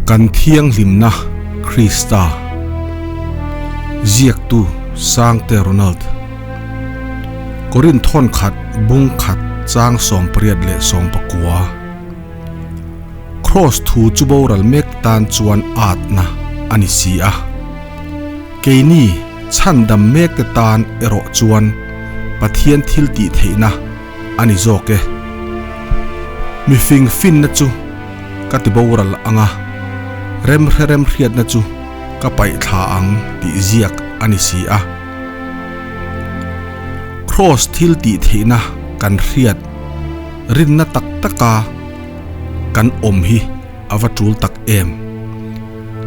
Kan thianghlimna Krista Ziaktu Sangte Ronald Korinth thawn khat bung khat chang 18 leh 19. Kraws thu chu boral mek tan chuan atna a ni si a. Keini chhandam mekte tan erawh chuan Pathian thil tih theihna a ni zawk e. Mifing finna chu ka ti boral ang a, remhre remhriatna chu ka paih thla ang tih ziak a ni si a. Kraws thil tih theihna kan hriat rinna tak taka kan awm hi a va tul tak em.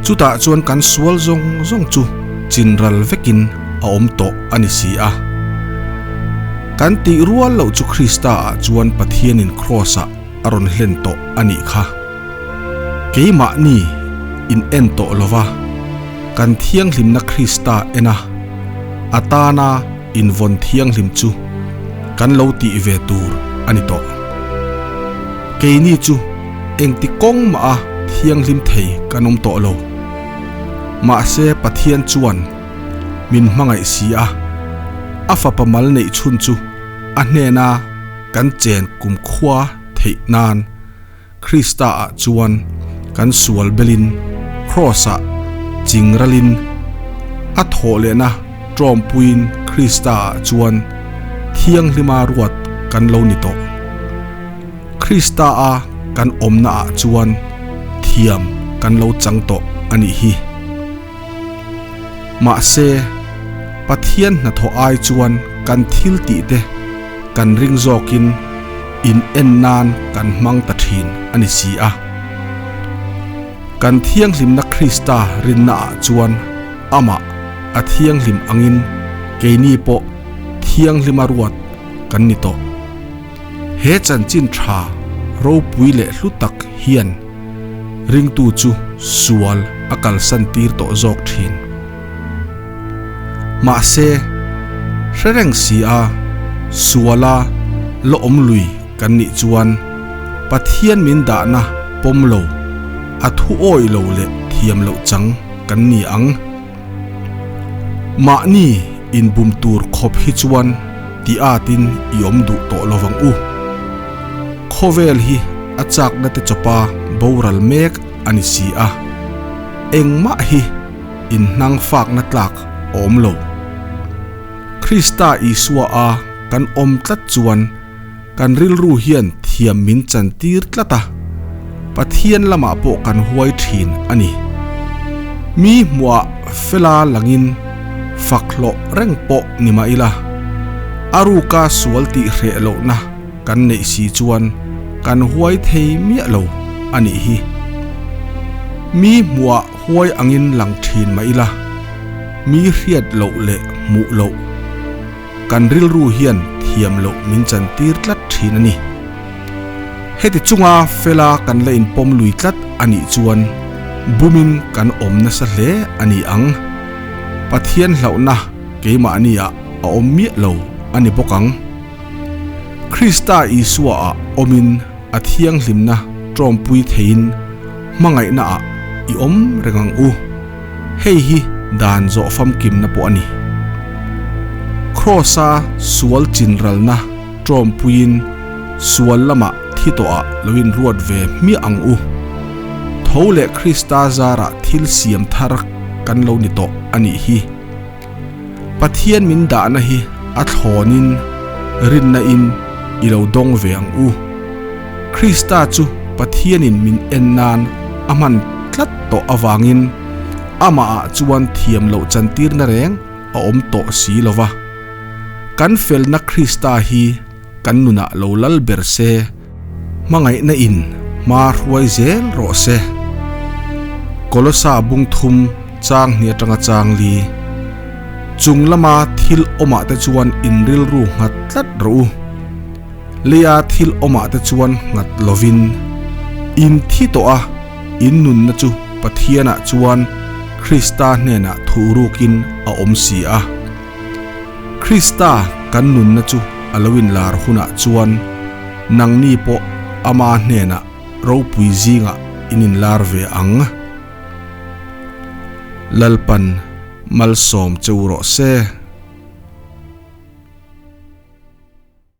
Chutah chuan kan sual zawng zawng chu chinral vekin a awm tawh a ni si a. Kan tih rual loh chu Krista ah chuan Pathianin Kraws-ah a rawn hlen tawh a nih kha. Keimahni in en tawh lova, kan thianghlimna Krista en a, a tana invawn thianghlim chu kan lo tih ve tur a ni tawh. Keini chu engti kawng mah a thianghlim thei kan awm tawh lo. Mahse Pathian chuan min hmangaih si a, a fapa mal neih chhun chu a hnena kan chen kumkhua theih nan Krista ah chuan kan sual belin Kraws ah ching ralin a thawh lehna tawmpuiin Krista ah chuan thianghlima ruat kan lo ni tawh. Krista a kan awmna ah chuan thiam kan lo chang tawh a nih hi. Mahse, Pathian hnathawh ai chuan kan thil tih te kan ring zawkin in en nan kan hmang ta thin a ni si a. Kan thianghlimna Krista rinna ah chuan amah a thianghlim angin keini pawh thianghlima ruat kan ni tawh. He chanchin tha ropui leh hlu tak hian ringtu chu sual a kalsan tir tawh zawk thin. Mahse, hre reng si a, suala la awm lui kan nih chuan Pathian min dahna pawm lo, a thu awih lo leh thiam loh chang kan ni ang. Mahni inbum tur khawp hi chuan ti atin i awm duh tawh lo vang u. Khawvel hi a chakna te chawpa boral mek a ni si a, engmah hi inhnang fakna tlak a awm lo. Krista Isua a kan awm tlat chuan kan rilru hian thiam min chantir tlat a, Pathian lamah pawh kan huai thin a ni. Mi hmuhah fela langin fak hlawh reng pawh ni mah ila, a ruka sual tih hreh lohna kan neih si chuan kan huai thei miah lo a nih hi. Mi hmuhah huai angin lang thin mah ila, mi hriat loh leh hmuh loh, Kan rilru hian thiam loh min chantir tlat thin a ni. Heti chunga fela kan la inpawm lui tlat a nih chuan bumin kan awm nasa hle a ni ang. Pathian hlauhna keimahniah a awm miah lo a ni bawk ang. Krista Isua-ah awmin a thianghlimna tawmpui theiin hmangaihnaah i awm reng ang u. Hei hi dan zawh famkimna pawh a ni. Kraws-a sual chinralna tawmpuiin sual lamah thi tawhah lo inruat ve hmiah ang u. Tho leh Krista zarah thil siam thar kan lo ni tawh a nih hi. Pathian min dahna hi a thlawnin rinna in i lo dawng ve ang u. Krista chu Pathianin min en nan a hman tlat tawh avangin amahah chuan thiam loh chantirna reng a awm tawh si lo va. Kan felna Krista hi kan nunah lo lal ber se, hmangaihna in hma hruai zel rawh se. Kolosa bung thum chang hnih atanga chang li chung lama thil awmah te chuan in rilru nghat tlat rawh u. Leia thil awmah te chuan nghat lovin in thi tawh a, in nunna chu Pathianah chuan Krista hnenah thuhrukin a awm si a. Krista kan nunna chu a lo inlar hunah chuan nangni pawh ama hnenah ropui zingah in inlar ve ang. Lalpan malsawm che u rawh se.